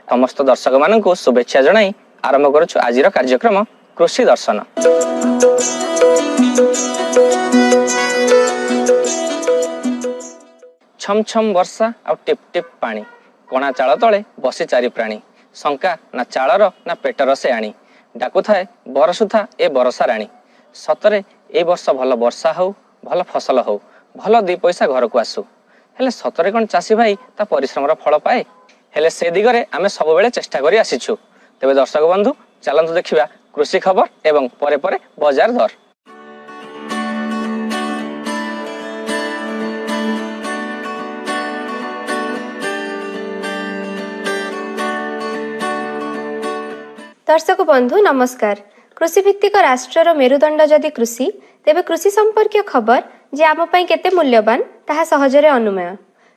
ସମସ୍ତ ଦର୍ଶକମାନଙ୍କୁ ଶୁଭେଚ୍ଛା ଜଣାଇ ଆରମ୍ଭ କରୁଛୁ ଆଜିର କାର୍ଯ୍ୟକ୍ରମ କୃଷି ଦର୍ଶନ। ଛମ୍ ଛମ୍ ବର୍ଷା ଆଉ ଟିପ୍ ଟିପ୍ ପାଣି, କଣା ଚାଳ ତଳେ ବସି ଚାରି ପ୍ରାଣୀ। ଶଙ୍କା ନା ଚାଳର ନା ପେଟର ସେ ଆଣି, ଡାକୁଥାଏ ବରସୁଥା ଏ ବରଷା ରାଣୀ। ସତରେ ଏ ବର୍ଷ ଭଲ ବର୍ଷା ହଉ, ଭଲ ଫସଲ ହଉ, ଭଲ ଦି ପଇସା ଘରକୁ ଆସୁ। ହେଲେ ସତରେ କ'ଣ ଚାଷୀ ଭାଇ ତା ପରିଶ୍ରମର ଫଳ ପାଏ? ହେଲେ ସେ ଦିଗରେ ଆମେ ସବୁବେଳେ ଚେଷ୍ଟା କରି ଆସିଛୁ। ତେବେ ଦର୍ଶକ ବନ୍ଧୁ, ଚାଲନ୍ତୁ ଦେଖିବା କୃଷି ଖବର ଏବଂ ପରେ ପରେ ବଜାର ଦର। ଦର୍ଶକ ବନ୍ଧୁ ନମସ୍କାର। କୃଷିଭିତ୍ତିକ ରାଷ୍ଟ୍ରର ମେରୁଦଣ୍ଡ ଯଦି କୃଷି, ତେବେ କୃଷି ସମ୍ପର୍କୀୟ ଖବର ଯେ ଆମ ପାଇଁ କେତେ ମୂଲ୍ୟବାନ ତାହା ସହଜରେ ଅନୁମେୟ।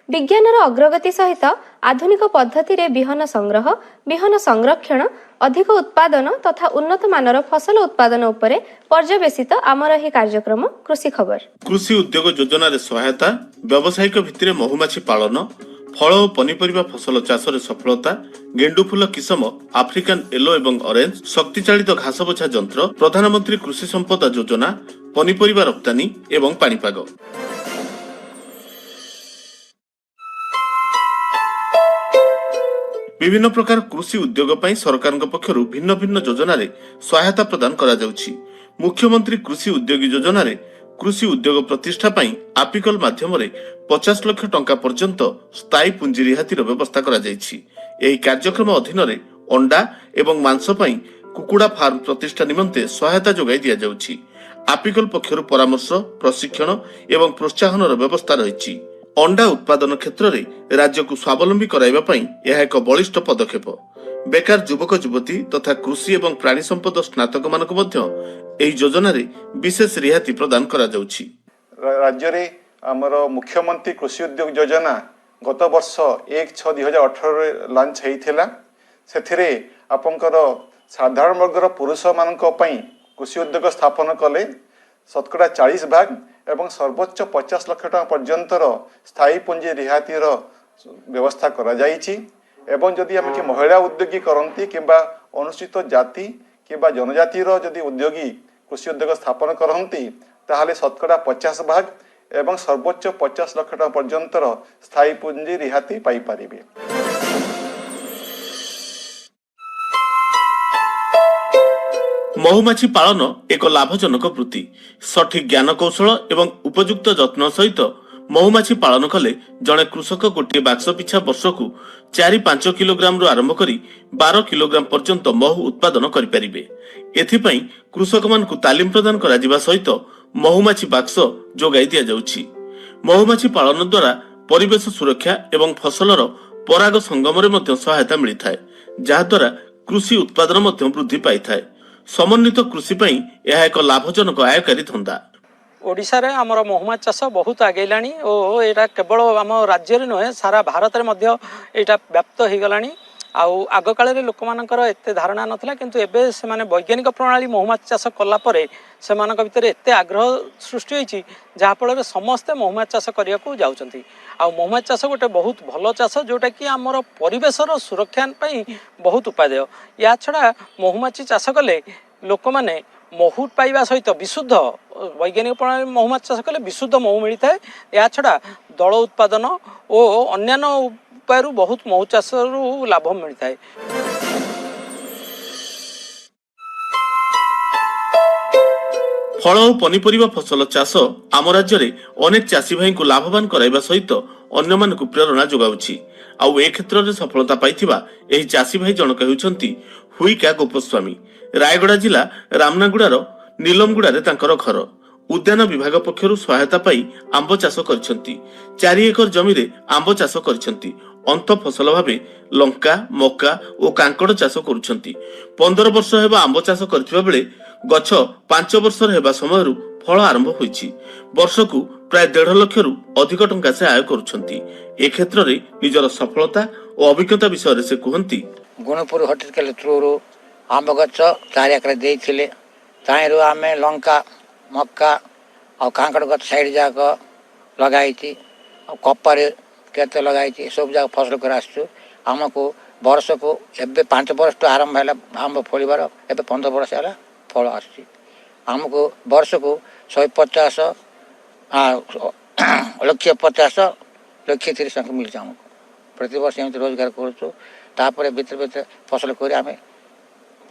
ବିଜ୍ଞାନର ଅଗ୍ରଗତି ସହିତ ଆଧୁନିକ ପଦ୍ଧତିରେ ବିହନ ସଂଗ୍ରହ, ବିହନ ସଂରକ୍ଷଣ, ଅଧିକ ଉତ୍ପାଦନ ତଥା ଉନ୍ନତ ମାନର ଫସଲ ଉତ୍ପାଦନ ଉପରେ ପର୍ଯ୍ୟବେସିତ ଆମର ଏହି କାର୍ଯ୍ୟକ୍ରମ କୃଷି ଖବର। କୃଷି ଉଦ୍ୟୋଗ ଯୋଜନାରେ ସହାୟତା, ବ୍ୟବସାୟିକ ଭିତ୍ତିରେ ମହୁମାଛି ପାଳନ, ଫଳ ଓ ପନିପରିବା ଫସଲ ଚାଷରେ ସଫଳତା, ଗେଣ୍ଡୁ ଫୁଲ କିସମ ଆଫ୍ରିକାନ ୟେଲୋ ଏବଂ ଅରେଞ୍ଜ, ଶକ୍ତିଚାଳିତ ଘାସ ବଛା ଯନ୍ତ୍ର, ପ୍ରଧାନମନ୍ତ୍ରୀ କୃଷି ସମ୍ପଦା ଯୋଜନା, ପନିପରିବା ରପ୍ତାନୀ ଏବଂ ପାଣିପାଗ। ବିଭିନ୍ନ ପ୍ରକାର କୃଷି ଉଦ୍ୟୋଗ ପାଇଁ ସରକାରଙ୍କ ପକ୍ଷରୁ ଭିନ୍ନ ଭିନ୍ନ ଯୋଜନାରେ ସହାୟତା ପ୍ରଦାନ କରାଯାଉଛି। ମୁଖ୍ୟମନ୍ତ୍ରୀ କୃଷି ଉଦ୍ୟୋଗୀ ଯୋଜନାରେ କୃଷି ଉଦ୍ୟୋଗ ପ୍ରତିଷ୍ଠା ପାଇଁ ଆପିକଲ ମାଧ୍ୟମରେ 50 ଲକ୍ଷ ଟଙ୍କା ପର୍ଯ୍ୟନ୍ତ ସ୍ଥାୟୀ ପୁଞ୍ଜି ରିହାତିର ବ୍ୟବସ୍ଥା କରାଯାଇଛି। ଏହି କାର୍ଯ୍ୟକ୍ରମ ଅଧୀନରେ ଅଣ୍ଡା ଏବଂ ମାଂସ ପାଇଁ କୁକୁଡ଼ା ଫାର୍ମ ପ୍ରତିଷ୍ଠା ନିମନ୍ତେ ସହାୟତା ଯୋଗାଇ ଦିଆଯାଉଛି। ଆପିକଲ ପକ୍ଷରୁ ପରାମର୍ଶ, ପ୍ରଶିକ୍ଷଣ ଏବଂ ପ୍ରୋତ୍ସାହନର ବ୍ୟବସ୍ଥା ରହିଛି। ଅଣ୍ଡା ଉତ୍ପାଦନ କ୍ଷେତ୍ରରେ ରାଜ୍ୟକୁ ସ୍ୱାବଲମ୍ବୀ କରାଇବା ପାଇଁ ଏହା ଏକ ବଳିଷ୍ଠ ପଦକ୍ଷେପ। ବେକାର ଯୁବକ ଯୁବତୀ ତଥା କୃଷି ଏବଂ ପ୍ରାଣୀ ସମ୍ପଦ ସ୍ନାତକମାନଙ୍କୁ ମଧ୍ୟ ଏହି ଯୋଜନାରେ ବିଶେଷ ରିହାତି ପ୍ରଦାନ କରାଯାଉଛି। ରାଜ୍ୟରେ ଆମର ମୁଖ୍ୟମନ୍ତ୍ରୀ କୃଷି ଉଦ୍ୟୋଗ ଯୋଜନା ଗତ ବର୍ଷ 1/6/2018ରେ ଲଞ୍ଚ ହେଇଥିଲା। ସେଥିରେ ଆପଣଙ୍କର ସାଧାରଣ ବର୍ଗର ପୁରୁଷମାନଙ୍କ ପାଇଁ କୃଷି ଉଦ୍ୟୋଗ ସ୍ଥାପନ କଲେ ଶତକଡ଼ା 40 ଭାଗ ଏବଂ ସର୍ବୋଚ୍ଚ 50 ଲକ୍ଷ ଟଙ୍କା ପର୍ଯ୍ୟନ୍ତର ସ୍ଥାୟୀ ପୁଞ୍ଜି ରିହାତିର ବ୍ୟବସ୍ଥା କରାଯାଇଛି। ଏବଂ ଯଦି ଆମେ କି ମହିଳା ଉଦ୍ୟୋଗୀ କରନ୍ତି କିମ୍ବା ଅନୁସୂଚିତ ଜାତି କିମ୍ବା ଜନଜାତିର ଯଦି ଉଦ୍ୟୋଗୀ କୃଷି ଉଦ୍ୟୋଗ ସ୍ଥାପନ କରନ୍ତି, ତାହେଲେ ଶତକଡ଼ା 50 ଭାଗ ଏବଂ ସର୍ବୋଚ୍ଚ 50 ଲକ୍ଷ ଟଙ୍କା ପର୍ଯ୍ୟନ୍ତର ସ୍ଥାୟୀ ପୁଞ୍ଜି ରିହାତି ପାଇପାରିବେ। ମହୁମାଛି ପାଳନ ଏକ ଲାଭଜନକ ବୃତ୍ତି। ସଠିକ ଜ୍ଞାନକୌଶଳ ଏବଂ ଉପଯୁକ୍ତ ଯତ୍ନ ସହିତ ମହୁମାଛି ପାଳନ କଲେ ଜଣେ କୃଷକ ଗୋଟିଏ ବାକ୍ସ ପିଛା ବର୍ଷକୁ 4-5 କିଲୋଗ୍ରାମରୁ ଆରମ୍ଭ କରି 12 କିଲୋଗ୍ରାମ ପର୍ଯ୍ୟନ୍ତ ମହୁ ଉତ୍ପାଦନ କରିପାରିବେ। ଏଥିପାଇଁ କୃଷକମାନଙ୍କୁ ତାଲିମ ପ୍ରଦାନ କରାଯିବା ସହିତ ମହୁମାଛି ବାକ୍ସ ଯୋଗାଇ ଦିଆଯାଉଛି। ମହୁମାଛି ପାଳନ ଦ୍ୱାରା ପରିବେଶ ସୁରକ୍ଷା ଏବଂ ଫସଲର ପରାଗ ସଙ୍ଗମରେ ମଧ୍ୟ ସହାୟତା ମିଳିଥାଏ, ଯାହାଦ୍ୱାରା କୃଷି ଉତ୍ପାଦନ ମଧ୍ୟ ବୃଦ୍ଧି ପାଇଥାଏ। ସମନ୍ୱିତ କୃଷି ପାଇଁ ଏହା ଏକ ଲାଭଜନକ ଆୟକାରୀ ଧନ୍ଦା। ଓଡ଼ିଶାରେ ଆମର ମହୁମାଛି ଚାଷ ବହୁତ ଆଗେଇଲାଣି ଓ ଏଇଟା କେବଳ ଆମ ରାଜ୍ୟରେ ନୁହେଁ, ସାରା ଭାରତରେ ମଧ୍ୟ ଏଇଟା ବ୍ୟାପ୍ତ ହେଇଗଲାଣି। ଆଉ ଆଗକାଳରେ ଲୋକମାନଙ୍କର ଏତେ ଧାରଣା ନଥିଲା, କିନ୍ତୁ ଏବେ ସେମାନେ ବୈଜ୍ଞାନିକ ପ୍ରଣାଳୀ ମହୁମାଛି ଚାଷ କଲା ପରେ ସେମାନଙ୍କ ଭିତରେ ଏତେ ଆଗ୍ରହ ସୃଷ୍ଟି ହୋଇଛି, ଯାହାଫଳରେ ସମସ୍ତେ ମହୁମାଛି ଚାଷ କରିବାକୁ ଯାଉଛନ୍ତି। ଆଉ ମହୁମାଛି ଚାଷ ଗୋଟେ ବହୁତ ଭଲ ଚାଷ, ଯେଉଁଟାକି ଆମର ପରିବେଶର ସୁରକ୍ଷା ପାଇଁ ବହୁତ ଉପାଦେୟ। ୟା ଛଡ଼ା ମହୁମାଛି ଚାଷ କଲେ ଲୋକମାନେ ମହୁ ପାଇବା ସହିତ ବିଶୁଦ୍ଧ ବୈଜ୍ଞାନିକ ପ୍ରଣାଳୀ ମହୁମାଛି ଚାଷ କଲେ ବିଶୁଦ୍ଧ ମହୁ ମିଳିଥାଏ। ଏହା ଛଡ଼ା ଦଳ ଉତ୍ପାଦନ ଓ ଅନ୍ୟାନ୍ୟ ଉପାୟରୁ ବହୁତ ମହୁ ଚାଷରୁ ଲାଭ ମିଳିଥାଏ। ଫଳ ଓ ପନିପରିବା ଫସଲ ଚାଷ ଆମ ରାଜ୍ୟରେ ଅନେକ ଚାଷୀ ଭାଇଙ୍କୁ ଲାଭବାନ କରାଇବା ସହିତ ଅନ୍ୟମାନଙ୍କୁ ପ୍ରେରଣା ଯୋଗାଉଛି। ଆଉ ଏ କ୍ଷେତ୍ରରେ ସଫଳତା ପାଇଥିବା ଏହି ଚାଷୀ ଭାଇ ଜଣକ ହେଉଛନ୍ତି ହୁଇକା ଗୋପସ୍ୱାମୀ। ରାୟଗଡ଼ା ଜିଲ୍ଲା ରାମନାଗୁଡ଼ାର ନିଲମଗୁଡ଼ାରେ ତାଙ୍କର ଘର। ଉଦ୍ୟାନ ବିଭାଗ ପକ୍ଷରୁ ସହାୟତା ପାଇ ଆମ୍ବ ଚାଷ କରିଛନ୍ତି। 4 ଏକର ଜମିରେ ଆମ୍ବ ଚାଷ କରିଛନ୍ତି। ଅନ୍ତ ଫସଲ ଭାବେ ଲଙ୍କା, ମକା ଓ କାଙ୍କଡ଼ ଚାଷ କରୁଛନ୍ତି। 15 ବର୍ଷ ହେବ ଆମ୍ବ ଚାଷ କରିଥିବା ବେଳେ ଗଛ 5 ବର୍ଷର ହେବା ସମୟରୁ ଫଳ ଆରମ୍ଭ ହୋଇଛି। ବର୍ଷକୁ ପ୍ରାୟ 1.5 ଲକ୍ଷରୁ ଅଧିକ ଟଙ୍କା ସେ ଆୟ କରୁଛନ୍ତି। ଏ କ୍ଷେତ୍ରରେ ନିଜର ସଫଳତା ଓ ଅଭିଜ୍ଞତା ବିଷୟରେ ସେ କୁହନ୍ତି। ଗୁଣପୁର ହର୍ଟିକଲଚର ଥ୍ରୁରୁ ଆମ୍ବ ଗଛ 4 ଏକର ଦେଇଥିଲେ। ତାହିଁରୁ ଆମେ ଲଙ୍କା, ମକା ଆଉ କାଙ୍କଡ଼ ଗଛ ସାଇଡ଼ ଯାକ ଲଗାଇଛି ଆଉ କପାରେ କେତେ ଲଗାଇଛି। ଏସବୁ ଯାକ ଫସଲ କରି ଆସୁଛୁ। ଆମକୁ ବର୍ଷକୁ ଏବେ 5 ବର୍ଷଠୁ ଆରମ୍ଭ ହେଲା ଆମ୍ବ ଫଳିବାର, ଏବେ 15 ବର୍ଷ ହେଲା ଫଳ ଆସୁଛି। ଆମକୁ ବର୍ଷକୁ 150, 1,50,000, 1,30,000 ଟଙ୍କା ମିଳୁଛି ଆମକୁ ପ୍ରତିବର୍ଷ। ଏମିତି ରୋଜଗାର କରୁଛୁ। ତାପରେ ଭିତରେ ଭିତରେ ଫସଲ କରି ଆମେ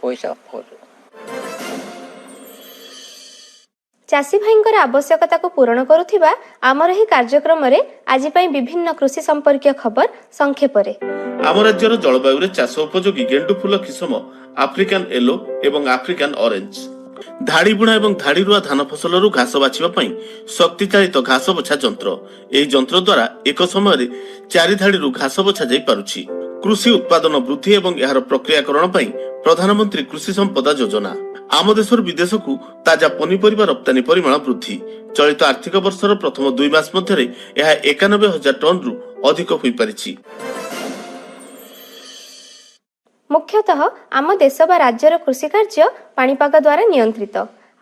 ପଇସା ପାଉଛୁ। ଚାଷୀ ଭାଇଙ୍କର ଆବଶ୍ୟକତାକୁ ପୂରଣ କରୁଥିବା ଆମର ଏହି କାର୍ଯ୍ୟକ୍ରମରେ ଆଜି ପାଇଁ ବିଭିନ୍ନ କୃଷି ସମ୍ପର୍କୀୟ ଖବର ସଂକ୍ଷେପରେ। ଆମ ରାଜ୍ୟର ଜଳବାୟୁରେ ଚାଷ ଉପଯୋଗୀ ଗେଣ୍ଡୁ ଫୁଲ କିସମ ଆଫ୍ରିକାନ ୟେଲୋ ଏବଂ ଆଫ୍ରିକାନ ଅରେଞ୍ଜ। ଧାଡି ବୁଣା ଏବଂ ଧାଡି ରୁଆ ଧାନ ଫସଲରୁ ଘାସ ବାଛିବା ପାଇଁ ଶକ୍ତିଚାଳିତ ଘାସ ବଛା ଯନ୍ତ୍ର। ଏହି ଯନ୍ତ୍ର ଦ୍ୱାରା ଏକ ସମୟରେ ଚାରି ଧାଡିରୁ ଘାସ ବଛା ଯାଇ ପାରୁଛି। କୃଷି ଉତ୍ପାଦନ ବୃଦ୍ଧି ଏବଂ ଏହାର ପ୍ରକ୍ରିୟାକରଣ ପାଇଁ ପ୍ରଧାନମନ୍ତ୍ରୀ କୃଷି ସମ୍ପଦା ଯୋଜନା। ଆମ ଦେଶରୁ ବିଦେଶକୁ ତାଜା ପନିପରିବା ରପ୍ତାନୀ ପରିମାଣ ବୃଦ୍ଧି। ଚଳିତ ଆର୍ଥିକ ବର୍ଷର ପ୍ରଥମ 2 ମାସ ମଧ୍ୟରେ ଏହା 91 ହଜାର ଟନ୍ରୁ ଅଧିକ ହୋଇପାରିଛି। ମୁଖ୍ୟତଃ ଆମ ଦେଶ ବା ରାଜ୍ୟର କୃଷି କାର୍ଯ୍ୟ ପାଣିପାଗ ଦ୍ୱାରା ନିୟନ୍ତ୍ରିତ।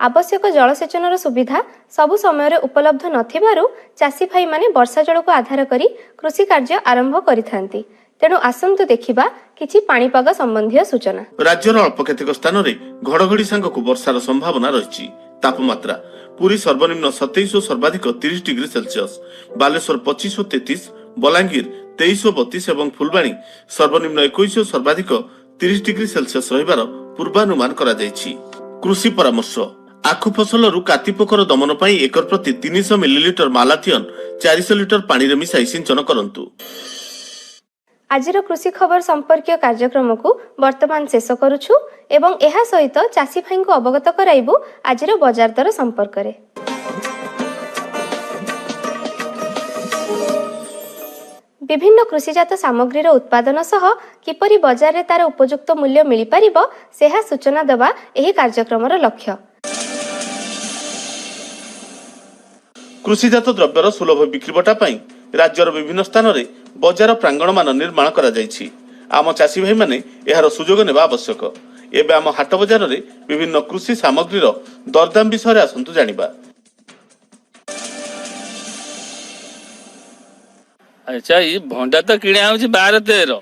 ଆବଶ୍ୟକ ଜଳସେଚନର ସୁବିଧା ସବୁ ସମୟରେ ଉପଲବ୍ଧ ନଥିବାରୁ ଚାଷୀ ଭାଇମାନେ ବର୍ଷା ଜଳକୁ ଆଧାର କରି କୃଷି କାର୍ଯ୍ୟ ଆରମ୍ଭ କରିଥାନ୍ତି। ତେଣୁ ଆସନ୍ତୁ ଦେଖିବା କିଛି ପାଣିପାଗ ସମ୍ବନ୍ଧୀୟ ସୂଚନା। ରାଜ୍ୟର ଅଳ୍ପ କେତେକ ସ୍ଥାନରେ ଘଡ଼ଘଡ଼ି ସାଙ୍ଗକୁ ବର୍ଷାର ସମ୍ଭାବନା ରହିଛି। ତାପମାତ୍ରା: ପୁରୀ ସର୍ବନିମ୍ନ 27 ଓ ସର୍ବାଧିକ 30 ଡିଗ୍ରୀ ସେଲସିୟସ, ବାଲେଶ୍ୱର 25 ଓ 33, ବଲାଙ୍ଗୀର 23 ଓ 32 ଏବଂ ଫୁଲବାଣୀ ସର୍ବନିମ୍ନ 21 ଓ ସର୍ବାଧିକ 30 ଡିଗ୍ରୀ ସେଲସିୟସ ରହିବାର ପୂର୍ବାନୁମାନ କରାଯାଇଛି। କୃଷି ପରାମର୍ଶ: ଆଖୁ ଫସଲରୁ କାତି ପୋକର ଦମନ ପାଇଁ ଏକର ପ୍ରତି 300 ମିଲିଲିଟର ମାଲାଥିଅନ 400 ଲିଟର ପାଣିରେ ମିଶାଇ ସିଞ୍ଚନ କରନ୍ତୁ। ଆଜିର କୃଷି ଖବର ସମ୍ପର୍କୀୟ କାର୍ଯ୍ୟକ୍ରମକୁ ବର୍ତ୍ତମାନ ଶେଷ କରୁଛୁ ଏବଂ ଏହା ସହିତ ଚାଷୀ ଭାଇଙ୍କୁ ଅବଗତ କରାଇବୁ ଆଜିର ବଜାର ଦର ସମ୍ପର୍କରେ। ବିଭିନ୍ନ କୃଷିଜାତ ସାମଗ୍ରୀର ଉତ୍ପାଦନ ସହ କିପରି ବଜାରରେ ତାର ଉପଯୁକ୍ତ ମୂଲ୍ୟ ମିଳିପାରିବ, ସେହା ସୂଚନା ଦେବା ଏହି କାର୍ଯ୍ୟକ୍ରମର ଲକ୍ଷ୍ୟ। କୃଷିଜାତ ଦ୍ରବ୍ୟର ସୁଲଭ ବିକ୍ରିବଟା ପାଇଁ ରାଜ୍ୟର ବିଭିନ୍ନ ସ୍ଥାନରେ ବଜାର ପ୍ରାଙ୍ଗଣମାନ ନିର୍ମାଣ କରାଯାଇଛି। ଆମ ଚାଷୀ ଭାଇମାନେ ଏହାର ସୁଯୋଗ ନେବା ଆବଶ୍ୟକ। ଏବେ ଆମ ହାଟ ବଜାରରେ ବିଭିନ୍ନ କୃଷି ସାମଗ୍ରୀର ଦରଦାମ ବିଷୟରେ ଆସନ୍ତୁ ଜାଣିବା। ଆଚ୍ଛା, ଏଇ ଭଣ୍ଡା ତ କିଣା ହେଉଛି 12, 13,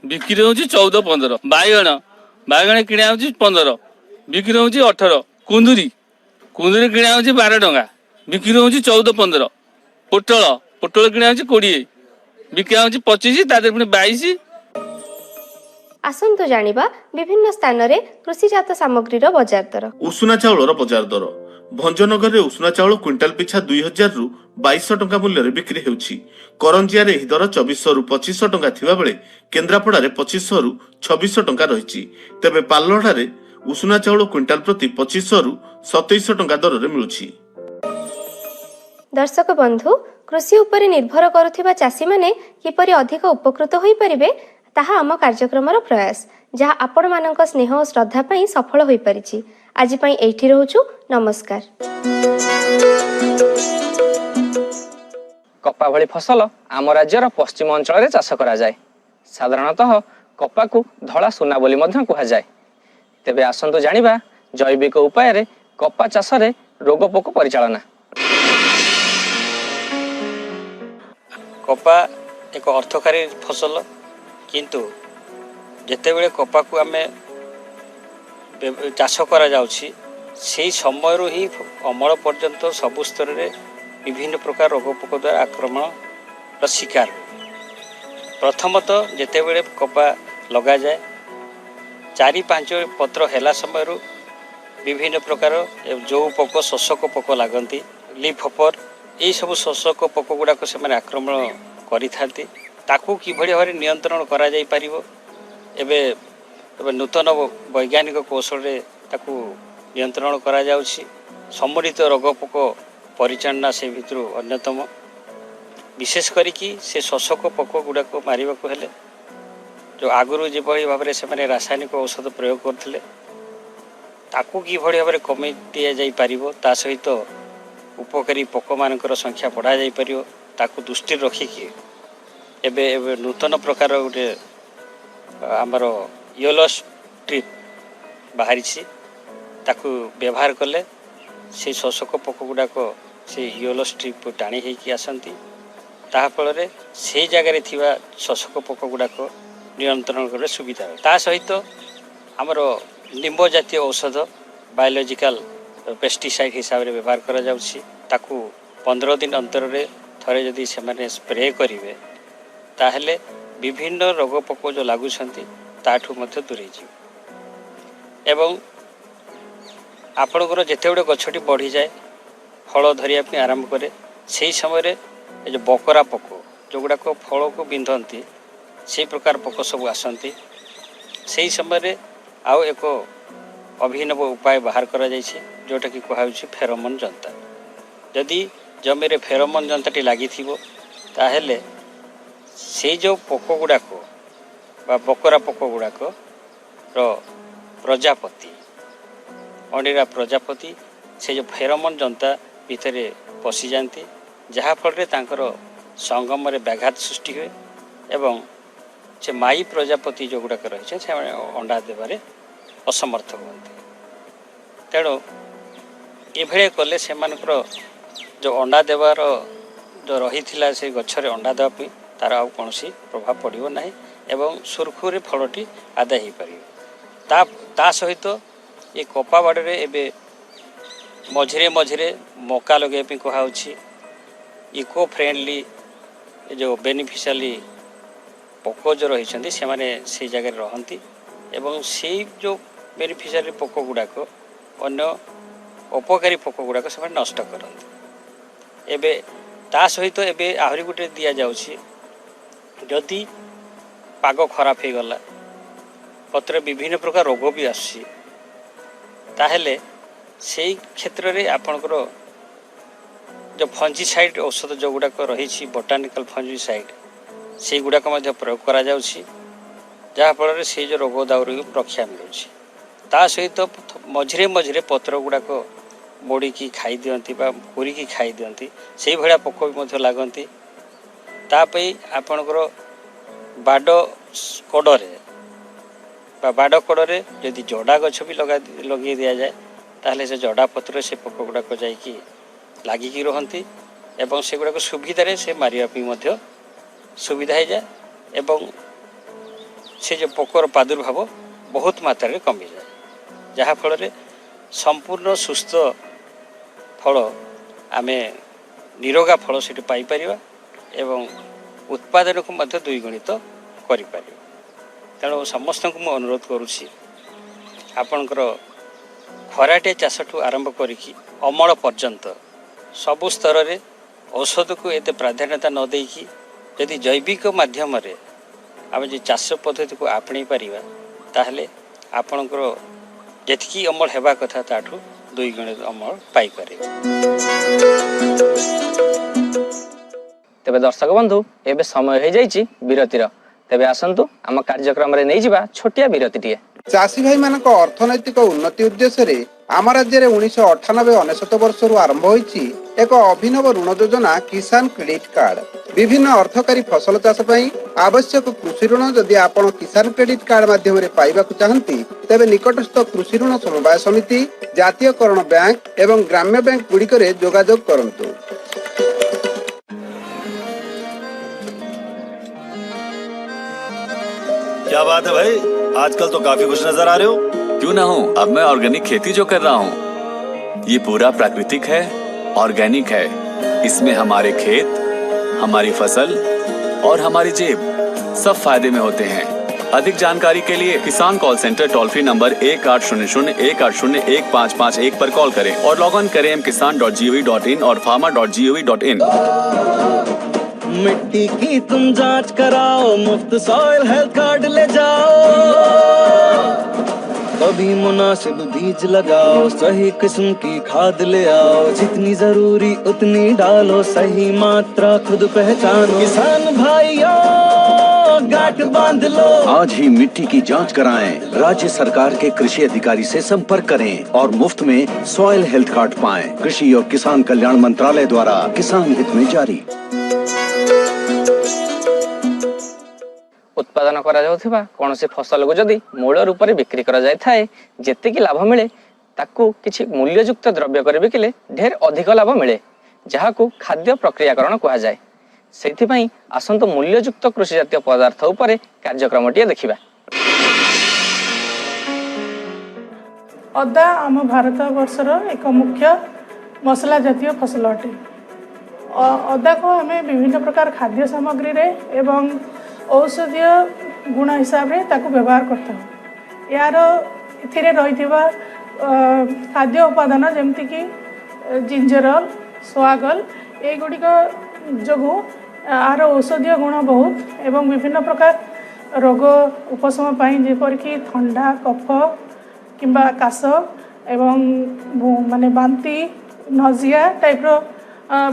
ବିକ୍ରି ହେଉଛି 14, 15। ବାଇଗଣ, ବାଇଗଣ କିଣା ହେଉଛି 15, ବିକ୍ରି ହେଉଛି 18। କୁନ୍ଦୁରି, କୁନ୍ଦୁରି କିଣା ହେଉଛି 12 ଟଙ୍କା, ବିକ୍ରି ହେଉଛି 14, 15। ପୋଟଳ, ପୋଟଳ କିଣା ହେଉଛି 20, ବିକ୍ରି ହେଉଛି 25, ତା ଦେହରେ ପୁଣି 22। ଆସନ୍ତୁ ଜାଣିବା ବିଭିନ୍ନ ସ୍ଥାନରେ କୃଷିଜାତ ସାମଗ୍ରୀର ବଜାର ଦର। ଉଷୁନା ଚାଉଳର ବଜାର ଦର: ଭଞ୍ଜନଗରରେ ଉଷୁନା ଚାଉଳ କ୍ୱିଣ୍ଟାଲ ପିଛା 2000ରୁ 2200 ଟଙ୍କା ମୂଲ୍ୟରେ ବିକ୍ରି ହେଉଛି। କରଞ୍ଜିଆରେ ଏହି ଦର 2400ରୁ 2500 ଟଙ୍କା ଥିବାବେଳେ କେନ୍ଦ୍ରାପଡ଼ାରେ 2500ରୁ 2600 ଟଙ୍କା ରହିଛି। ତେବେ ପାଲଲହଡ଼ାରେ ଉଷୁନା ଚାଉଳ କ୍ୱିଣ୍ଟାଲ ପ୍ରତି 2500ରୁ 2700 ଟଙ୍କା ଦରରେ ମିଳୁଛି। ଦର୍ଶକ ବନ୍ଧୁ, କୃଷି ଉପରେ ନିର୍ଭର କରୁଥିବା ଚାଷୀମାନେ କିପରି ଅଧିକ ଉପକୃତ ହୋଇପାରିବେ, ତାହା ଆମ କାର୍ଯ୍ୟକ୍ରମର ପ୍ରୟାସ, ଯାହା ଆପଣମାନଙ୍କ ସ୍ନେହ ଓ ଶ୍ରଦ୍ଧା ପାଇଁ ସଫଳ ହୋଇପାରିଛି। ଆଜି ପାଇଁ ଏଇଠି ରହୁଛୁ। ନମସ୍କାର। କପା ଭଳି ଫସଲ ଆମ ରାଜ୍ୟର ପଶ୍ଚିମ ଅଞ୍ଚଳରେ ଚାଷ କରାଯାଏ। ସାଧାରଣତଃ କପାକୁ ଧଳା ସୁନା ବୋଲି ମଧ୍ୟ କୁହାଯାଏ। ତେବେ ଆସନ୍ତୁ ଜାଣିବା ଜୈବିକ ଉପାୟରେ କପା ଚାଷରେ ରୋଗ ପୋକ ପରିଚାଳନା। କପା ଏକ ଅର୍ଥକାରୀ ଫସଲ, କିନ୍ତୁ ଯେତେବେଳେ କପାକୁ ଆମେ ଚାଷ କରାଯାଉଛି, ସେଇ ସମୟରୁ ହିଁ ଅମଳ ପର୍ଯ୍ୟନ୍ତ ସବୁ ସ୍ତରରେ ବିଭିନ୍ନ ପ୍ରକାର ରୋଗ ପୋକ ଦ୍ୱାରା ଆକ୍ରମଣର ଶିକାର ହୁଏ। ପ୍ରଥମତଃ ଯେତେବେଳେ କପା ଲଗାଯାଏ, 4-5 ପତ୍ର ହେଲା ସମୟରୁ ବିଭିନ୍ନ ପ୍ରକାର ଯେଉଁ ପୋକ, ଶୋଷକ ପୋକ ଲାଗନ୍ତି, ଲିଫ୍ ହପର, ଏଇସବୁ ଶୋଷକ ପୋକ ଗୁଡ଼ାକ ସେମାନେ ଆକ୍ରମଣ କରିଥାନ୍ତି। ତାକୁ କିଭଳି ଭାବରେ ନିୟନ୍ତ୍ରଣ କରାଯାଇପାରିବ, ଏବେ ଏବେ ନୂତନ ବୈଜ୍ଞାନିକ କୌଶଳରେ ତାକୁ ନିୟନ୍ତ୍ରଣ କରାଯାଉଛି। ସମ୍ମିଳିତ ରୋଗ ପୋକ ପରିଚାଳନା ସେ ଭିତରୁ ଅନ୍ୟତମ। ବିଶେଷ କରିକି ସେ ଶୋଷକ ପୋକ ଗୁଡ଼ାକୁ ମାରିବାକୁ ହେଲେ ଯେଉଁ ଆଗରୁ ଯେଭଳି ଭାବରେ ସେମାନେ ରାସାୟନିକ ଔଷଧ ପ୍ରୟୋଗ କରୁଥିଲେ, ତାକୁ କିଭଳି ଭାବରେ କମେଇ ଦିଆଯାଇପାରିବ, ତା ସହିତ ଉପକାରୀ ପୋକମାନଙ୍କର ସଂଖ୍ୟା ବଢ଼ାଯାଇପାରିବ, ତାକୁ ଦୃଷ୍ଟିରେ ରଖିକି ଏବେ ଏବେ ନୂତନ ପ୍ରକାର ଗୋଟେ ଆମର ୟେଲୋ ଷ୍ଟ୍ରିପ୍ ବାହାରିଛି। ତାକୁ ବ୍ୟବହାର କଲେ ସେଇ ଶୋଷକ ପୋକ ଗୁଡ଼ାକ ସେ ୟେଲୋ ଷ୍ଟ୍ରିପ୍ ଟାଣି ହେଇକି ଆସନ୍ତି। ତାହା ଫଳରେ ସେଇ ଜାଗାରେ ଥିବା ଶୋଷକ ପୋକ ଗୁଡ଼ାକ ନିୟନ୍ତ୍ରଣ କରିବା ସୁବିଧା ହୁଏ। ତା ସହିତ ଆମର ନିମ୍ବ ଜାତୀୟ ଔଷଧ ବାୟୋଲୋଜିକାଲ ପେଷ୍ଟିସାଇଡ୍ ହିସାବରେ ବ୍ୟବହାର କରାଯାଉଛି। ତାକୁ 15 ଦିନ ଅନ୍ତରରେ ଥରେ ଯଦି ସେମାନେ ସ୍ପ୍ରେ କରିବେ, ତାହେଲେ ବିଭିନ୍ନ ରୋଗ ପୋକ ଯେଉଁ ଲାଗୁଛନ୍ତି, ତାଠୁ ମଧ୍ୟ ଦୂରେଇ ଯିବେ। ଏବଂ ଆପଣଙ୍କର ଯେତେବେଳେ ଗଛଟି ବଢ଼ିଯାଏ, ଫଳ ଧରିବା ପାଇଁ ଆରମ୍ଭ କରେ, ସେହି ସମୟରେ ଏ ଯେଉଁ ବକରା ପୋକ ଯେଉଁଗୁଡ଼ାକ ଫଳକୁ ବିନ୍ଧନ୍ତି, ସେଇ ପ୍ରକାର ପୋକ ସବୁ ଆସନ୍ତି। ସେହି ସମୟରେ ଆଉ ଏକ ଅଭିନବ ଉପାୟ ବାହାର କରାଯାଇଛି, ଯେଉଁଟାକି କୁହାଯାଉଛି ଫେରୋମନ୍ ଯନ୍ତା। ଯଦି ଜମିରେ ଫେରୋମନ୍ ଯନ୍ତାଟି ଲାଗିଥିବ, ତାହେଲେ ସେଇ ଯେଉଁ ପୋକ ଗୁଡ଼ାକ ବା ବକରା ପୋକ ଗୁଡ଼ାକର ପ୍ରଜାପତି, ଅଣ୍ଡିରା ପ୍ରଜାପତି, ସେ ଯେଉଁ ଫେରୋମନ୍ ଯନ୍ତା ଭିତରେ ପଶିଯାଆନ୍ତି, ଯାହାଫଳରେ ତାଙ୍କର ସଙ୍ଗମରେ ବ୍ୟାଘାତ ସୃଷ୍ଟି ହୁଏ ଏବଂ ସେ ମାଇ ପ୍ରଜାପତି ଯେଉଁଗୁଡ଼ାକ ରହିଛନ୍ତି, ସେମାନେ ଅଣ୍ଡା ଦେବାରେ ଅସମର୍ଥ ହୁଅନ୍ତି। ତେଣୁ ଏଭଳିଆ କଲେ ସେମାନଙ୍କର ଯେଉଁ ଅଣ୍ଡା ଦେବାର ଯେଉଁ ରହିଥିଲା, ସେ ଗଛରେ ଅଣ୍ଡା ଦେବା ପାଇଁ, ତା'ର ଆଉ କୌଣସି ପ୍ରଭାବ ପଡ଼ିବ ନାହିଁ ଏବଂ ସୁରୁଖୁରୁରେ ଫଳଟି ଆଦାୟ ହୋଇପାରିବ। ତା ସହିତ ଏ କପା ବାଡ଼ିରେ ଏବେ ମଝିରେ ମଝିରେ ମକା ଲଗାଇବା ପାଇଁ କୁହାହେଉଛି। ଇକୋ ଫ୍ରେଣ୍ଡଲି ଏ ଯେଉଁ ବେନିଫିସିଆଲି ପୋକ ଯେଉଁ ରହିଛନ୍ତି, ସେମାନେ ସେଇ ଜାଗାରେ ରହନ୍ତି ଏବଂ ସେଇ ଯେଉଁ ବେନିଫିସିଆଲି ପୋକ ଗୁଡ଼ାକ ଅନ୍ୟ ଅପକାରୀ ପୋକ ଗୁଡ଼ାକ ସେମାନେ ନଷ୍ଟ କରନ୍ତି। ଏବେ ତା ସହିତ ଏବେ ଆହୁରି ଗୋଟେ ଦିଆଯାଉଛି। ଯଦି ପାଗ ଖରାପ ହେଇଗଲା, ପତ୍ର ବିଭିନ୍ନ ପ୍ରକାର ରୋଗ ବି ଆସୁଛି, ତାହେଲେ ସେଇ କ୍ଷେତ୍ରରେ ଆପଣଙ୍କର ଯେଉଁ ଫଞ୍ଜିସାଇଡ଼୍ ଔଷଧ ଯେଉଁଗୁଡ଼ାକ ରହିଛି, ବଟାନିକାଲ ଫଞ୍ଜିସାଇଡ଼୍, ସେଇଗୁଡ଼ାକ ମଧ୍ୟ ପ୍ରୟୋଗ କରାଯାଉଛି, ଯାହାଫଳରେ ସେଇ ଯେଉଁ ରୋଗ ଦାଉରୁ ରକ୍ଷା ମିଳୁଛି। ତା ସହିତ ମଝିରେ ମଝିରେ ପତ୍ର ଗୁଡ଼ାକ ମୋଡ଼ିକି ଖାଇଦିଅନ୍ତି ବା କୋରିକି ଖାଇଦିଅନ୍ତି, ସେଇଭଳିଆ ପୋକ ବି ମଧ୍ୟ ଲାଗନ୍ତି। ତା ପାଇଁ ଆପଣଙ୍କର ବାଡ଼ କଡ଼ରେ ବା ବାଡ଼ କଡ଼ରେ ଯଦି ଜଡ଼ା ଗଛ ବି ଲଗେଇ ଦିଆଯାଏ, ତାହେଲେ ସେ ଜଡ଼ା ପତ୍ରରେ ସେ ପୋକ ଗୁଡ଼ାକ ଯାଇକି ଲାଗିକି ରୁହନ୍ତି ଏବଂ ସେଗୁଡ଼ାକ ସୁବିଧାରେ ସେ ମାରିବା ପାଇଁ ମଧ୍ୟ ସୁବିଧା ହେଇଯାଏ ଏବଂ ସେ ଯେଉଁ ପୋକର ପ୍ରାଦୁର୍ଭାବ ବହୁତ ମାତ୍ରାରେ କମିଯାଏ, ଯାହାଫଳରେ ସମ୍ପୂର୍ଣ୍ଣ ସୁସ୍ଥ ଫଳ, ଆମେ ନିରୋଗା ଫଳ ସେଠି ପାଇପାରିବା ଏବଂ ଉତ୍ପାଦନକୁ ମଧ୍ୟ ଦ୍ୱିଗୁଣିତ କରିପାରିବା। ତେଣୁ ସମସ୍ତଙ୍କୁ ମୁଁ ଅନୁରୋଧ କରୁଛି, ଆପଣଙ୍କର ଖରାଟିଆ ଚାଷଠୁ ଆରମ୍ଭ କରିକି ଅମଳ ପର୍ଯ୍ୟନ୍ତ ସବୁ ସ୍ତରରେ ଔଷଧକୁ ଏତେ ପ୍ରାଧାନ୍ୟତା ନ ଦେଇକି ଯଦି ଜୈବିକ ମାଧ୍ୟମରେ ଆମେ ଯଦି ଚାଷ ପଦ୍ଧତିକୁ ଆପଣେଇ ପାରିବା, ତାହେଲେ ଆପଣଙ୍କର ଯେତିକି ଅମଳ ହେବା କଥା, ତାଠୁ ଦୁଇଗୁଣିତ ଅମଳ ପାଇପାରିବେ। ତେବେ ଦର୍ଶକ ବନ୍ଧୁ, ଏବେ ସମୟ ହେଇଯାଇଛି ବିରତିର। ତେବେ ଆସନ୍ତୁ, ଆମ କାର୍ଯ୍ୟକ୍ରମରେ ନେଇଯିବା ଛୋଟିଆ ବିରତିଟିଏ। ଚାଷୀ ଭାଇମାନଙ୍କ ଅର୍ଥନୈତିକ ଉନ୍ନତି ଉଦ୍ଦେଶ୍ୟରେ ଆମ ରାଜ୍ୟରେ 1998-99 ବର୍ଷରୁ ଆରମ୍ଭ ହୋଇଛି ଏକ ଅଭିନବ ଋଣ ଯୋଜନା, କିଷାନ କ୍ରେଡିଟ୍ କାର୍ଡ। ବିଭିନ୍ନ ଅର୍ଥକାରୀ ଫସଲ ଚାଷ ପାଇଁ ଆବଶ୍ୟକ କୃଷି ଋଣ ଯଦି ଆପଣ କିଷାନ କ୍ରେଡିଟ୍ କାର୍ଡ ମାଧ୍ୟମରେ ପାଇବାକୁ ଚାହାନ୍ତି, ତେବେ ନିକଟସ୍ଥ କୃଷି ଋଣ ସମବାୟ ସମିତି, ଜାତୀୟକରଣ ବ୍ୟାଙ୍କ ଏବଂ ଗ୍ରାମ୍ୟ ବ୍ୟାଙ୍କ ଗୁଡ଼ିକରେ ଯୋଗାଯୋଗ କରନ୍ତୁ। क्या बात है भाई, आजकल तो काफी खुश नजर आ रहे हो। क्यों ना हो, अब मैं ऑर्गेनिक खेती जो कर रहा हूँ। ये पूरा प्राकृतिक है, ऑर्गेनिक है। इसमें हमारे खेत, हमारी फसल और हमारी जेब सब फायदे में होते हैं। अधिक जानकारी के लिए किसान call centre toll free number 1800 180 1551 पर कॉल करें और लॉग ऑन करें mkisan.gov.in और farmer.gov.in। मिट्टी की तुम जांच कराओ, मुफ्त सॉइल हेल्थ कार्ड ले जाओ। कभी मुनासिब बीज लगाओ, सही किस्म की खाद ले आओ। जितनी जरूरी उतनी डालो, सही मात्रा खुद पहचानो। किसान भाइयों, गांठ बांध लो। आज ही मिट्टी की जांच कराएं। राज्य सरकार के कृषि अधिकारी से संपर्क करें और मुफ्त में सॉइल हेल्थ कार्ड पाएं। कृषि और किसान कल्याण मंत्रालय द्वारा किसान हित में जारी। ଉତ୍ପାଦନ କରାଯାଉଥିବା କୌଣସି ଫସଲକୁ ଯଦି ମୂଳ ରୂପରେ ବିକ୍ରି କରାଯାଇଥାଏ, ଯେତିକି ଲାଭ ମିଳେ, ତାକୁ କିଛି ମୂଲ୍ୟଯୁକ୍ତ ଦ୍ରବ୍ୟ କରି ବିକିଲେ ଢେର ଅଧିକ ଲାଭ ମିଳେ, ଯାହାକୁ ଖାଦ୍ୟ ପ୍ରକ୍ରିୟାକରଣ କୁହାଯାଏ। ସେଇଥିପାଇଁ ଆସନ୍ତୁ ମୂଲ୍ୟଯୁକ୍ତ କୃଷି ଜାତୀୟ ପଦାର୍ଥ ଉପରେ କାର୍ଯ୍ୟକ୍ରମଟିଏ ଦେଖିବା। ଅଦା ଆମ ଭାରତ ବର୍ଷର ଏକ ମୁଖ୍ୟ ମସଲା ଜାତୀୟ ଫସଲ ଅଟେ। ଅଦାକୁ ଆମେ ବିଭିନ୍ନ ପ୍ରକାର ଖାଦ୍ୟ ସାମଗ୍ରୀରେ ଏବଂ ଔଷଧୀୟ ଗୁଣ ହିସାବରେ ତାକୁ ବ୍ୟବହାର କରିଥାଉ। ଏହାର ଏଥିରେ ରହିଥିବା ଖାଦ୍ୟ ଉପାଦାନ, ଯେମିତିକି ଜିଞ୍ଜରଲ୍, ସୋଆଗଲ, ଏଇଗୁଡ଼ିକ ଯୋଗୁଁ ଏହାର ଔଷଧୀୟ ଗୁଣ ବହୁତ ଏବଂ ବିଭିନ୍ନ ପ୍ରକାର ରୋଗ ଉପଶମ ପାଇଁ, ଯେପରିକି ଥଣ୍ଡା, କଫ କିମ୍ବା କାଶ ଏବଂ ମାନେ ବାନ୍ତି, ନଜିଆ ଟାଇପ୍ର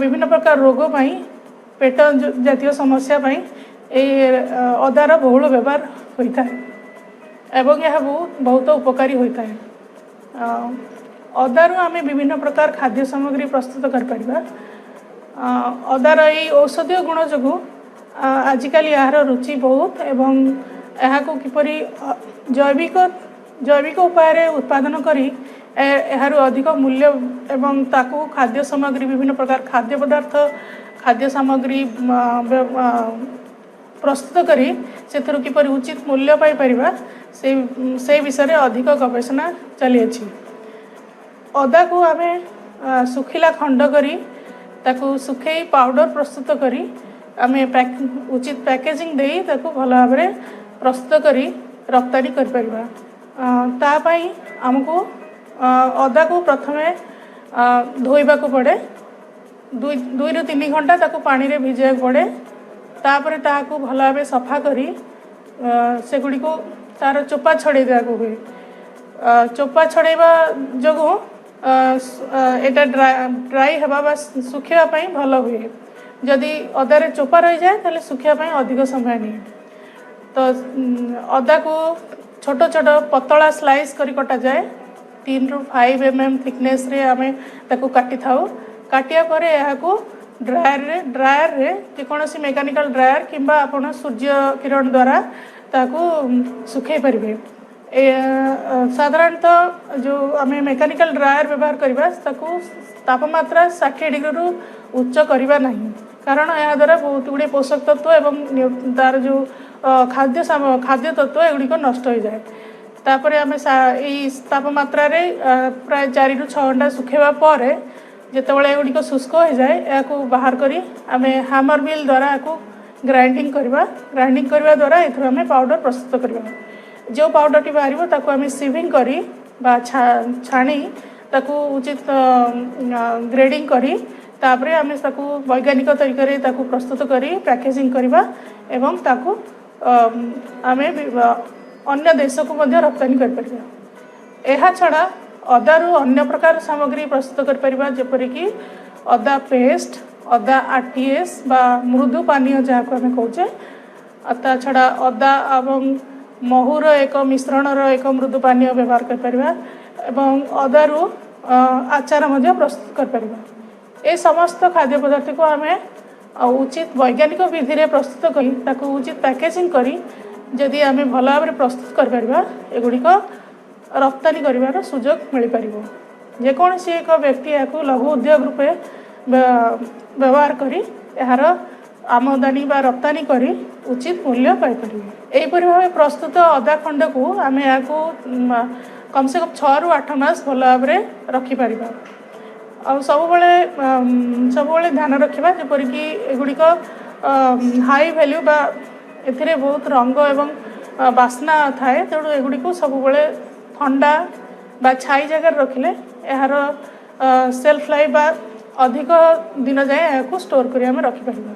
ବିଭିନ୍ନ ପ୍ରକାର ରୋଗ ପାଇଁ, ପେଟ ଜାତୀୟ ସମସ୍ୟା ପାଇଁ ଏଇ ଅଦାର ବହୁଳ ବ୍ୟବହାର ହୋଇଥାଏ ଏବଂ ଏହା ବହୁତ ବହୁତ ଉପକାରୀ ହୋଇଥାଏ। ଅଦାରୁ ଆମେ ବିଭିନ୍ନ ପ୍ରକାର ଖାଦ୍ୟ ସାମଗ୍ରୀ ପ୍ରସ୍ତୁତ କରିପାରିବା। ଅଦାର ଏଇ ଔଷଧୀୟ ଗୁଣ ଯୋଗୁଁ ଆଜିକାଲି ଏହାର ରୁଚି ବହୁତ ଏବଂ ଏହାକୁ କିପରି ଜୈବିକ ଉପାୟରେ ଉତ୍ପାଦନ କରି ଏହାରୁ ଅଧିକ ମୂଲ୍ୟ ଏବଂ ତାକୁ ଖାଦ୍ୟ ସାମଗ୍ରୀ, ବିଭିନ୍ନ ପ୍ରକାର ଖାଦ୍ୟ ପଦାର୍ଥ, ଖାଦ୍ୟ ସାମଗ୍ରୀ ପ୍ରସ୍ତୁତ କରି ସେଥିରୁ କିପରି ଉଚିତ ମୂଲ୍ୟ ପାଇପାରିବା, ସେଇ ବିଷୟରେ ଅଧିକ ଗବେଷଣା ଚାଲିଅଛି। ଅଦାକୁ ଆମେ ଶୁଖିଲା ଖଣ୍ଡ କରି, ତାକୁ ଶୁଖେଇ ପାଉଡ଼ର ପ୍ରସ୍ତୁତ କରି, ଆମେ ଉଚିତ ପ୍ୟାକେଜିଂ ଦେଇ ତାକୁ ଭଲ ଭାବରେ ପ୍ରସ୍ତୁତ କରି ରପ୍ତାନି କରିପାରିବା। ତା ପାଇଁ ଆମକୁ ଅଦାକୁ ପ୍ରଥମେ ଧୋଇବାକୁ ପଡ଼େ। 2ରୁ 3 ଘଣ୍ଟା ତାକୁ ପାଣିରେ ଭିଜାଇବାକୁ ପଡ଼େ। ତାପରେ ତାହାକୁ ଭଲ ଭାବେ ସଫା କରି ସେଗୁଡ଼ିକୁ ତାର ଚୋପା ଛଡ଼େଇ ଦେବାକୁ ହୁଏ। ଚୋପା ଛଡ଼େଇବା ଯୋଗୁଁ ଏଇଟା ଡ୍ରାଇ ହେବା ବା ଶୁଖିବା ପାଇଁ ଭଲ ହୁଏ। ଯଦି ଅଦାରେ ଚୋପା ରହିଯାଏ, ତାହେଲେ ଶୁଖିବା ପାଇଁ ଅଧିକ ସମୟ ନିଏ। ତ ଅଦାକୁ ଛୋଟ ଛୋଟ ପତଳା ସ୍ଲାଇସ୍ କରି କଟାଯାଏ। 3ରୁ 5 mm ଥିକନେସ୍ରେ ଆମେ ତାକୁ କାଟିଥାଉ। କାଟିବା ପରେ ଏହାକୁ ଡ୍ରାୟରରେ, ଯେକୌଣସି ମେକାନିକାଲ ଡ୍ରାୟର କିମ୍ବା ଆପଣ ସୂର୍ଯ୍ୟ କିରଣ ଦ୍ୱାରା ତାକୁ ଶୁଖାଇ ପାରିବେ। ସାଧାରଣତଃ ଯେଉଁ ଆମେ ମେକାନିକାଲ ଡ୍ରାୟର ବ୍ୟବହାର କରିବା, ତାକୁ ତାପମାତ୍ରା 60 ଡିଗ୍ରୀରୁ ଉଚ୍ଚ କରିବା ନାହିଁ, କାରଣ ଏହାଦ୍ୱାରା ବହୁତ ଗୁଡ଼ିଏ ପୋଷକ ତତ୍ତ୍ୱ ଏବଂ ତାର ଯେଉଁ ଖାଦ୍ୟ ତତ୍ତ୍ୱ, ଏଗୁଡ଼ିକ ନଷ୍ଟ ହୋଇଯାଏ। ତାପରେ ଆମେ ଏଇ ତାପମାତ୍ରାରେ ପ୍ରାୟ 4ରୁ 6 ଘଣ୍ଟା ଶୁଖାଇବା ପରେ, ଯେତେବେଳେ ଏଗୁଡ଼ିକ ଶୁଷ୍କ ହୋଇଯାଏ, ଏହାକୁ ବାହାର କରି ଆମେ ହାମର ମିଲ୍ ଦ୍ୱାରା ଏହାକୁ ଗ୍ରାଇଣ୍ଡିଙ୍ଗ କରିବା। ଗ୍ରାଇଣ୍ଡିଙ୍ଗ କରିବା ଦ୍ୱାରା ଏଥିରୁ ଆମେ ପାଉଡ଼ର ପ୍ରସ୍ତୁତ କରିବା। ଯେଉଁ ପାଉଡ଼ରଟି ବାହାରିବ, ତାକୁ ଆମେ ସିଭିଂ କରି ବା ଛାଣି ତାକୁ ଉଚିତ ଗ୍ରେଡ଼ିଂ କରି, ତାପରେ ଆମେ ତାକୁ ବୈଜ୍ଞାନିକ ତରିକାରେ ତାକୁ ପ୍ରସ୍ତୁତ କରି ପ୍ୟାକେଜିଂ କରିବା ଏବଂ ତାକୁ ଆମେ ଅନ୍ୟ ଦେଶକୁ ମଧ୍ୟ ରପ୍ତାନି କରିପାରିବା। ଏହା ଛଡ଼ା ଅଦାରୁ ଅନ୍ୟ ପ୍ରକାର ସାମଗ୍ରୀ ପ୍ରସ୍ତୁତ କରିପାରିବା, ଯେପରିକି ଅଦା ପେଷ୍ଟ, ଅଦା ଆରଟିଏସ୍ ବା ମୃଦୁ ପାନୀୟ ଯାହାକୁ ଆମେ କହୁଛେ। ଆଉ ତା ଛଡ଼ା ଅଦା ଏବଂ ମହୁର ଏକ ମିଶ୍ରଣର ଏକ ମୃଦୁ ପାନୀୟ ବ୍ୟବହାର କରିପାରିବା ଏବଂ ଅଦାରୁ ଆଚାର ମଧ୍ୟ ପ୍ରସ୍ତୁତ କରିପାରିବା। ଏ ସମସ୍ତ ଖାଦ୍ୟ ପଦାର୍ଥକୁ ଆମେ ଉଚିତ ବୈଜ୍ଞାନିକ ବିଧିରେ ପ୍ରସ୍ତୁତ କରି, ତାକୁ ଉଚିତ ପ୍ୟାକେଜିଂ କରି ଯଦି ଆମେ ଭଲ ଭାବରେ ପ୍ରସ୍ତୁତ କରିପାରିବା, ଏଗୁଡ଼ିକ ରପ୍ତାନି କରିବାର ସୁଯୋଗ ମିଳିପାରିବ। ଯେକୌଣସି ଏକ ବ୍ୟକ୍ତି ଏହାକୁ ଲଘୁ ଉଦ୍ୟୋଗ ରୂପେ ବ୍ୟବହାର କରି ଏହାର ଆମଦାନୀ ବା ରପ୍ତାନି କରି ଉଚିତ ମୂଲ୍ୟ ପାଇପାରିବେ। ଏହିପରି ଭାବେ ପ୍ରସ୍ତୁତ ଅଦା ଖଣ୍ଡକୁ ଆମେ ଏହାକୁ କମ୍ ସେ କମ୍ 6ରୁ 8 ମାସ ଭଲ ଭାବରେ ରଖିପାରିବା। ଆଉ ସବୁବେଳେ ଧ୍ୟାନ ରଖିବା, ଯେପରିକି ଏଗୁଡ଼ିକ ହାଇ ଭ୍ୟାଲ୍ୟୁ ବା ଏଥିରେ ବହୁତ ରଙ୍ଗ ଏବଂ ବାସ୍ନା ଥାଏ। ତେଣୁ ଏଗୁଡ଼ିକୁ ସବୁବେଳେ ଥଣ୍ଡା ବା ଛାଇ ଜାଗାରେ ରଖିଲେ ଏହାର ସେଲ୍ଫ ଲାଇଫ୍ ବା ଅଧିକ ଦିନ ଯାଏଁ ଏହାକୁ ଷ୍ଟୋର୍ କରି ଆମେ ରଖିପାରିବା।